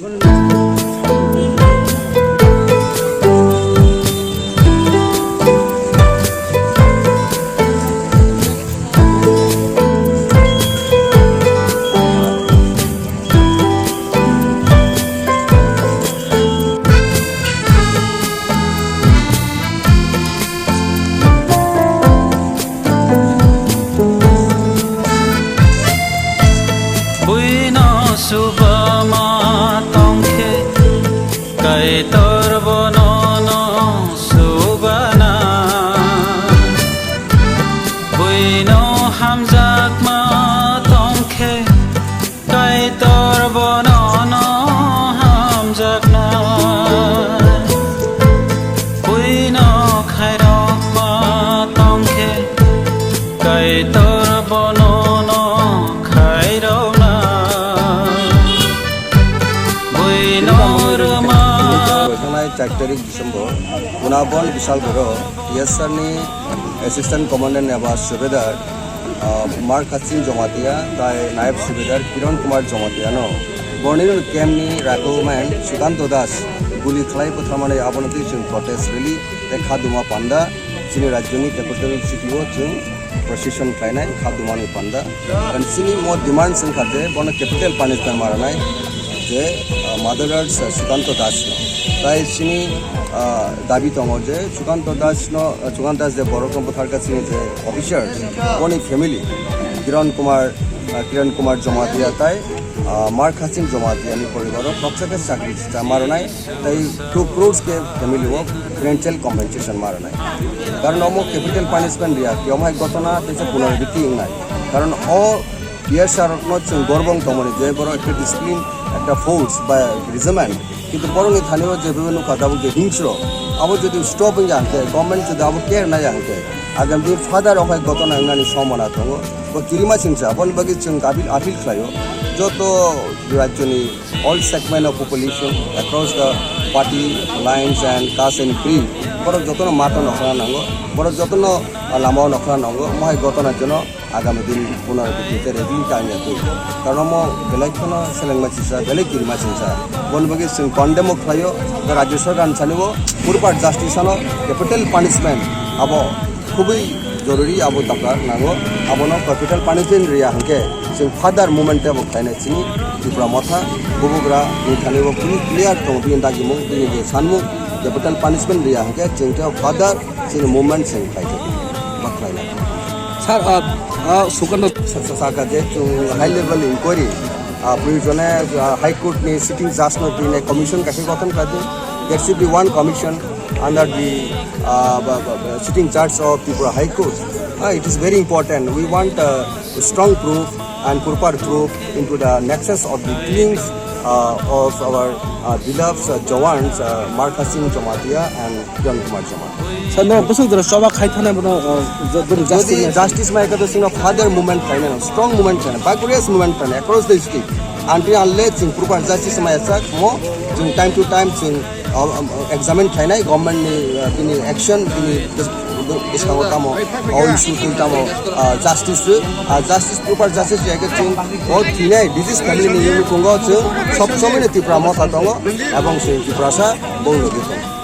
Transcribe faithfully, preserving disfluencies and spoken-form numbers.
Buino subama tongkhe, Kaitor bono no subana. Buino hamjakma tongkhe, Kaitor bono no hamjakna. Buino khairokma tongkhe, Kaitor bono no khairokna. Buino rwma. Thangnai char tarik December, Gunabon Bishal Boro, T S R ni Assistant Commandant eba Subedar, ah, Mar Khasing Jamatia, tai Nayab Subedar Kiran Kumar Jamatia no Bornino camp ni rifleman Sukanto Das guli khlai butharmani abono twi chwng protest rally tei kha duma panda chini rajyoni capital city o chwng procession khlainai kha dumani panda. And chini mo demand wngkha je bono capital punishment ma rwnai je, ah, murderers, ah, Sukanto Das no. Tai chini, ah, dabi tongo je Sukanto Das no, ah, Sukanto Das je borok no butharkha chini je officers, boni family, Kiran Kumar, ah, Kiran Kumar Jamatia tai, ah, Mar Khasing Jamatia ni poribar o khoroksa khe chakri ma rwnai. Tai two crores ke family o financial compensation ma rwnai. Karon omo capital punishment riya, kiyom hai gotona teisa punarabiti wngnai. Karon o P S R no chwng gorbong tongmani je borok ekta discipline, ekta force ba regiment. Kintu borokni thani o je bebe nukha tabuk je hingsro, abo jodi stop wngya hwnkhe, government jodi abo care naiya hwnkhe, agam din further o hai gotona wngnani sombona tongo. Bo kirima singsa, aboni bagwi chwng appeal, appeal khlaio. Joto rajyoni all segment of population across the party lines and caste and creed, borok jotono mato nokhlana nango, borok jotono, ah, lamao nokhlana nango, mohai gotona jono agami din punarabiti khe rally tangya twi. Karon omo belai kheno selengma singsa, belai kirima singsa. Boni bagwi chwng condemn o khlaio, rajya sarkar ni sani o proper justice ano capital punishment abo khubui jorori abo tapra nango, abono capital punishment riya hwnkhe chwng further movement tebo khlainai chini Tipra Motha, Bubagra ni thani bo fully clear tongo bini dagimung, bini je sanmung, capital punishment riya hwnkhe chwng tebo further chini movement chwng khlai tongwi ma khlainai. Sir, ah, ah, Sukanta sa-, sa-, saka je chwng high level inquiry, ah, proyojone, ah, High Court ni sitting judge no twi nai commission kaisa gothon khlai di. There should be one commission under the, uh, b-, b-, b-, sitting judge of Tripura High Court. Uh, it is very important. We want, uh, strong proof and proper proof into the nexus of the killings, uh, of our, uh, beloved, uh, Jawans, uh, Markha Singh Jamatia and Kiran Kumar Jamatia. Sir, no, bwswk jora choba khai thana bono, uh, j-, bono Jodi justice justice mai khato singno further movement khaina, strong movement khaina, vigorous movement khaina across the state. Until unless chwng proper justice mai chak mo, chwng time to time chwng, uh, um, examine khainai government ni, uh, bini action, bini bwskango tamo, o issue twi tamo, uh, justice, uh, justice, proper justice ya khe chwng o thinai disease family ni yungni pungo chwng sob somoi ni Tipra Motha tongo, ebong chwng Tiprasa bong logi tongo.